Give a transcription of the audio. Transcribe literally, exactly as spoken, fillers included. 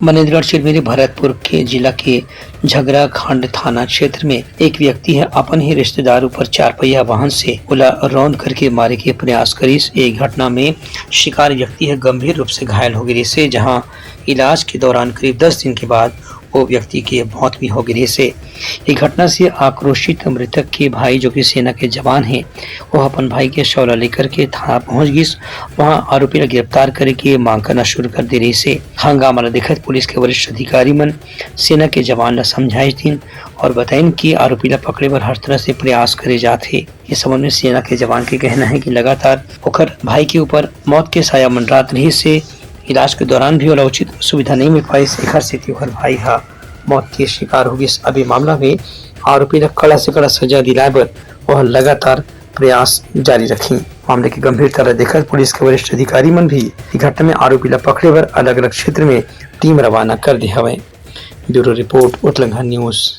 मनेन्द्रगढ़ चिरमिरी भरतपुर के जिला के झगराखंड थाना क्षेत्र में एक व्यक्ति ह अपन ही रिश्तेदार ऊपर चारपहिया वाहन से ओला रौंद करके मारे के प्रयास करिस। ए घटना में शिकार व्यक्ति ह गंभीर रूप से घायल हो गे रिहिस हे, जहां इलाज के दौरान करीब दस दिन के बाद वो व्यक्ति के मौत भी हो गे रिहिस हे। ये घटना से आक्रोशित मृतक के भाई, जो कि सेना के जवान हे, वो अपन भाई के शव ला लेकर के थाना पहुंच गिस। वहां आरोपी ला गिरफ्तार करे के मांग करना शुरू कर दे रिहिस हे। हंगामा ला देखत पुलिस के वरिष्ठ अधिकारी मन सेना के जवान ला समझाइस दिन और बताइन कि आरोपी ला पकड़े बर हर तरह से प्रयास करे जात हे। इस संबंध में सेना के जवान के कहना है कि लगातार ओखर भाई के ऊपर मौत के साया मंडरात रिहिस हे। इलाज के दौरान भी ओला उचित सुविधा नहीं मिल पाइस, एखर सेती ओखर भाई हा मौत के शिकार हो गिस। अब ये मामला में आरोपी ला कड़ा से कड़ा सजा दिलाए बर वह लगातार प्रयास जारी रखी। मामले की गंभीरता ला देखत पुलिस के वरिष्ठ अधिकारी मन भी ये घटना में आरोपी ला पकड़े बर अलग-अलग क्षेत्र में टीम रवाना कर दे हवय। Bureau report, Utlangha news.